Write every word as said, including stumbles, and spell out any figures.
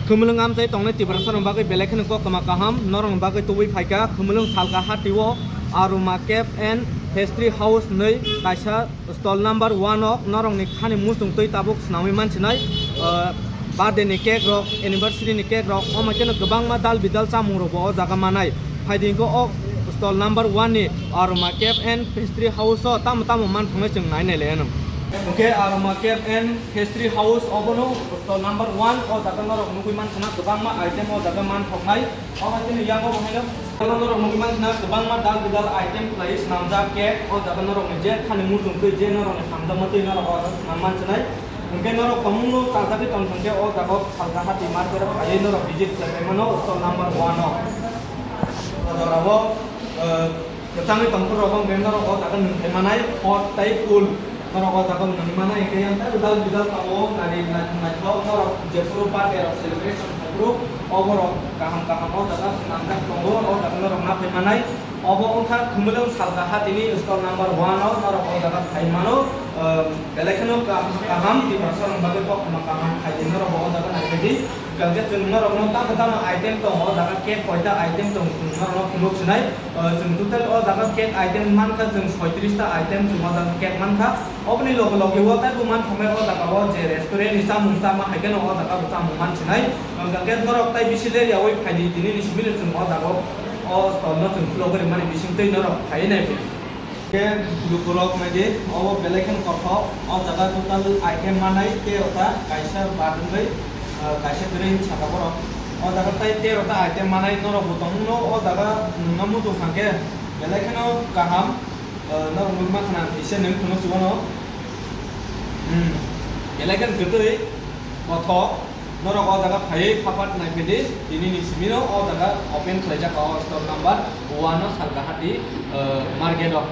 Khumulwng amchai tongnai Tiprasarokni bagwi belai kheno koktwma kaham, norokni bagwi tubui phaikha Khumulwng Salka Hatio Aroma Cafe and Pastry House hwnwi kaisa stall number one o norokni khani muchung twi tabuk swnamwi mansinai, ah, birthday ni cake rok, anniversary ni cake rok, omo kheno kwbangma dal bidal chamung rok bo o jaga manai. Phaidi hwnkhe o stall number one ni Aroma Cafe and Pastry House o tamo tamo manthognai chwng nai nai lai anw. Hwnkhe Aroma Cafe and Pastry House obono stall number one o jaga norok nugwi mankhana kwbangma item o jaga manthoknai. Omo chini yago bo haino norok nugwi mankhana kwbangma dal bidal item khlai swnamjak cake o jaga norokni je khani muchung twi je norokni hamjakma twi norok o swnam mansinai. Hwnkhe norok tongmungno chajagwi tong thangkhe o jaga o Salka Hati market o phaiwi norok visit khlai mano stall number one o. O jorao, eh, Kwchangwi tongthok rok wngkhe norok o jaga nwng thai manai hot tei cool. Norok o jaga nwng manai hwnkhe yang tei bidal bidal tongo nari naithok naithok norok jephuru birthday rok celebration khai phuru oborok kaham kaham o jaga swnamjak tongo o jaga norok naphai manai. Obo wngkha Khumulwng Salka Hatini stall number one o norok o jaga phai mano. Belai kheno kaham kaham Tiprasa rok bagwi koktwma kaham khaidi norok bo o jaga naiphai di. Hwnkhe chwng norokno tamo tamo item tongo o jaga cake koita item tongo chwng norokno phunuk sinai. O, chwng total o jaga cake item mankha chwng soitris ta item chwng o jaga cake mankha. Oboni loge loge o taibo manthoknai o jaga o je restaurant ni chamung chama hai kheno o jaga bo chamung mansinai. Hwnkhe norok tai bisi ler yaui phaidi tini ni simi chwng o jaga o stall no chwng khulogwi rwmani bisingtwi norok phaiwi naiphai. Khe lukurok naidi obo belai kheno kothok o jaga total item manai tei ota kaisa badwngwi. Ah, kaisa drink saka borok. O jaga tai tero ta item manai norok bo tongmungno o jaga nwngno muchung thangkhe belai kheno kaham. Ah, norok nukma khna kisa nwng phunuk chubono. Hmm. Belai kheno kwtwi kothok norok o jaga phaiwi khapat naiphidi tini ni simino o jaga open khlaijak o store number one o Salka Hati, ah, market o.